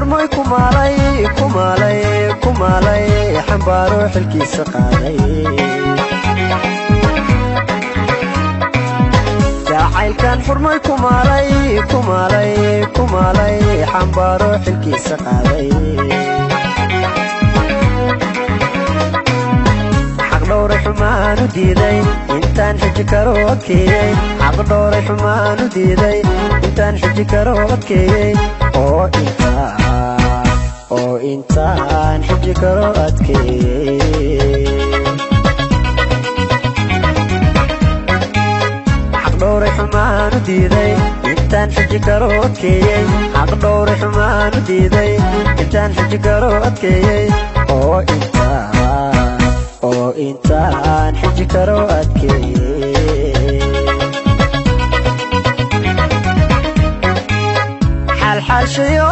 Xurmoy ku maalay, ku maalay, ku maalay, xambaaro xilkiisa qaaday. Jacaylkan xurmoy ku maalay, ku maalay, ku maalay, xambaaro xilkiisa qaaday. Xaq dhowray xumaan u diiday, intaan xiji karo adkeeyey. Xaq dhowray xumaan u diiday, intaan xiji karo adkeeyey. Oo intaan, oo intaan xiji karo adkeeyey. Xaq dhowray xumaan u diiday, intaan xiji karo adkeeyey. Xaq dhowray xumaan u diiday, intaan xiji karo adkeeyey. Oo intaan, oo intaan xiji karo adkeeyey. Xalxalshayo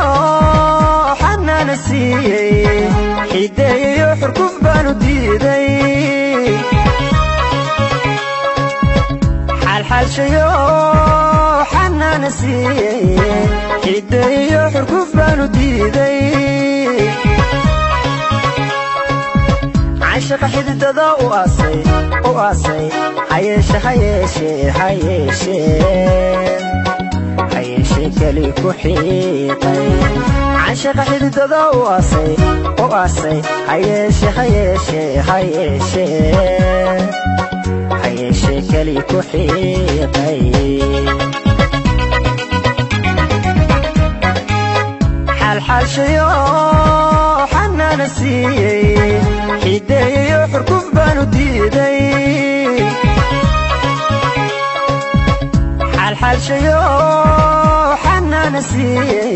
xanaana siiyey, xideeyayo xurguf baanu diiday. Xalxalshayo xanaana siiyey, xideeyayo xurguf baanu diiday. Caashaqa xididada u aasay, u aasay, hayeeshe, hayeeshe, hayeeshe, hayeeshe keli ku xiiqay. Caashaqa xididada u aasay, u aasay, hayeeshe, hayeeshe, hayeeshe, hayeeshe keli ku xiiqay. Xalxalshayo xanaana siiyey, xideeyayo xurguf baanu diiday. Xalxalshayo xanaana siiyey,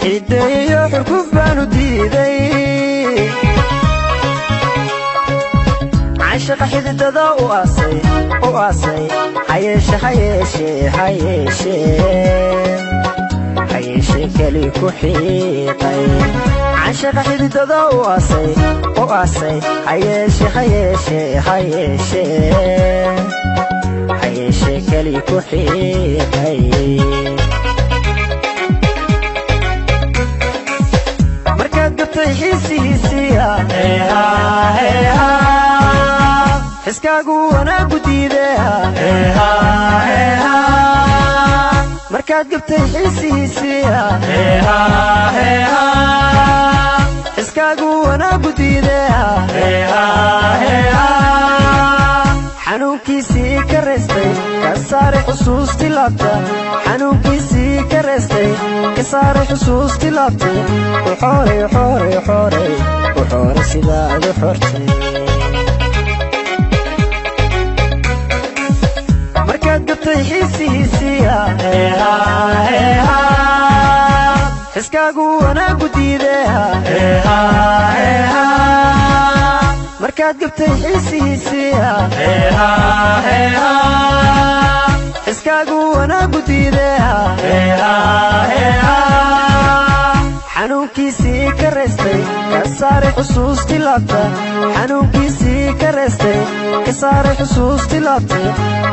xideeyayo xurguf baanu diiday. Caashaqa xididada u aasay, u aasay, hayeeshe, hayeeshe, hayeeshe, hayeeshe keli ku xiiqay. Caashaqa xididada u aasay, u aasay, hayeeshe, hayeeshe, hayeeshe, hayeeshe keli ku xiiqay. Markaad gabtay xiisihiisiya, xiskaagu wanaagu diideya. Markaad gabtay xiisihiisiya, xiskaagu wanaagu diideya. Xanuunkiisii ka reestay, ka saaray xusuustii laabta. Xanuunkiisii ka reestay, ka saaray xusuustii laabta. U xooray, u xooray, u xooray, u xooray sidaad u xortay. Markaad gabtay xiisihiisiya, xiskaagu wanaagu diideya. Markaad gabtay xiisihiisiya, xiskaagu wanaagu diideya. Xanuunkiisii ka reestay, ka saaray xusuustii laabta. Xanuunkiisii ka reestay, ka saaray xusuustii laabta.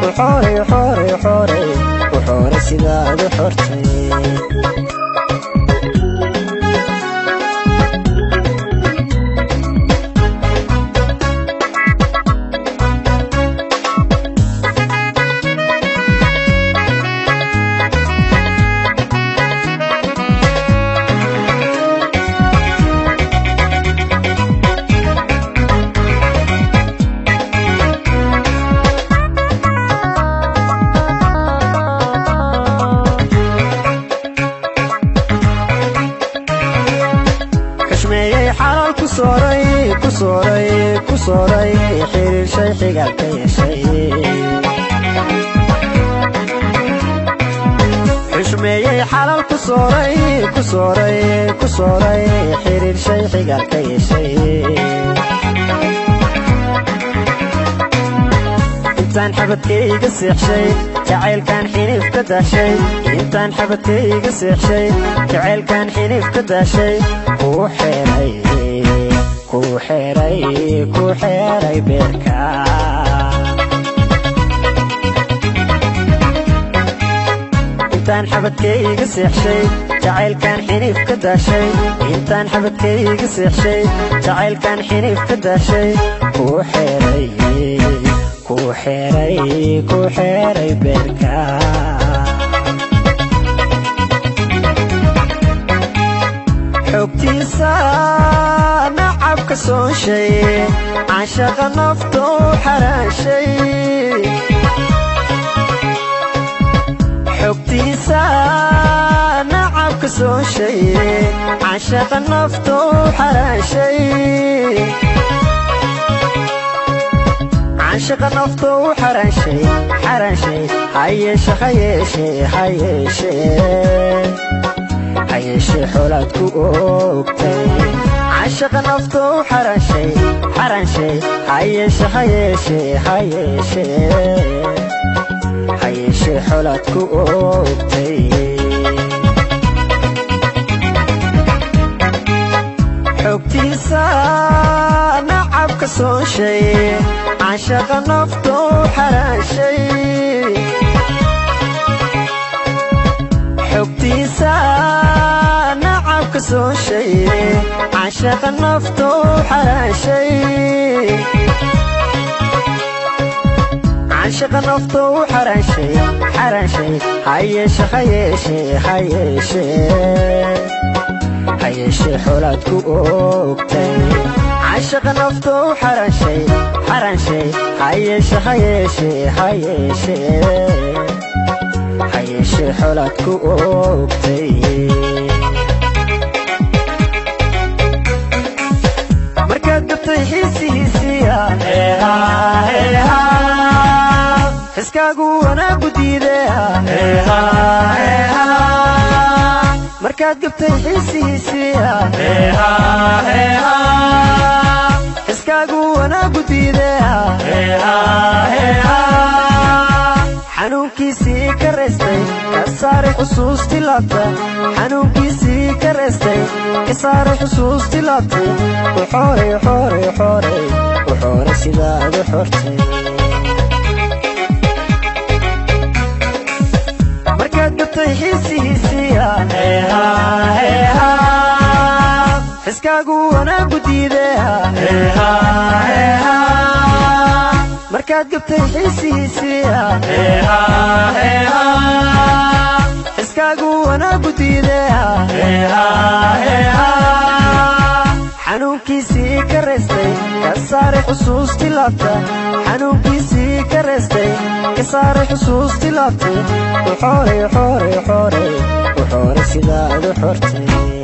U xooray, u xooray, u xooray, u xooray sidaad u xortay. Xushmeeyey, xalaal ku sooray, ku sooray, ku sooray, xiriir shay xigaal ka yeeshay. Xushmeeyey, xalaal ku sooray, ku sooray, ku sooray, xiriir shay xigaal ka yeeshay. Intaan xabadkayga seexshay, jacaylkan xiniif ka daashay. Intaan xabadkayga seexshay, jacaylkan xiniif ka daashay. Kuu xeeray, kuu xeeray, kuu xeeray beerka. Intaan Intaan xabadkayga seexshay, jacaylkan xiniif ka daashay. Intaan xabadkayga seexshay, jacaylkan xiniif ka daashay. Ku xeeray, ku xeeray, ku xeeray beerka. Xogtiisa nacabka soonshay, caashaqa nafta u xaraashay. Xogtiisa nacabka soonshay, caashaqa nafta u xaraashay. Caashaqa nafta u xaraashay, xaraashay. Hayeeshe, hayeeshe, hayeeshe, hayeeshee xoolaad ku ogtay. Caashaqa nafta u xaraashay, xaraashay. Hayeeshe, hayeeshe, hayeeshe, hayeeshee xoolaad ku ogtay. Xogtiisa nacabka soonshay, caashaqa nafta u xaraashay. Xogtiisa nacabka soonshay, caashaqa nafta u xaraashay. Caashaqa nafta u xaraashay, xaraashay. Hayeeshe, hayeeshe, hayeeshe, hayeeshee xoolaad ku ogtay. Caashaqa nafta u xaraashay, xaraashay. Hayeeshe, hayeeshe, hayeeshe, hayeeshee xoolaad ku ogtay. Markaad gabtay xiisihiisiya, xiskaagu wanaagu diidaya. Markaad gabtay xiisihiisiya, xiskaagu wanaagu diidaya. Xanuunkiisii ka reestay, ka saaray xusuustii laabta. Xanuunkiisii ka reestay, ka saaray xusuustii laabtay. U xooray, xooray, xooray, u xooray sidaad u xortay. Markaad gabtay xiisihiisiya, xiskaagu wanaagu diidaya. Markaad gabtay xiisihiisiya, xiskaagu wanaagu diidaya. Xanuunkiisii ka reestay, ka saaray xusuustii laabta. Xanuunkiisii ka reestay, ka saaray xusuustii laabtay. U xooray, xooray, xooray, u xooray sidaad u xortay.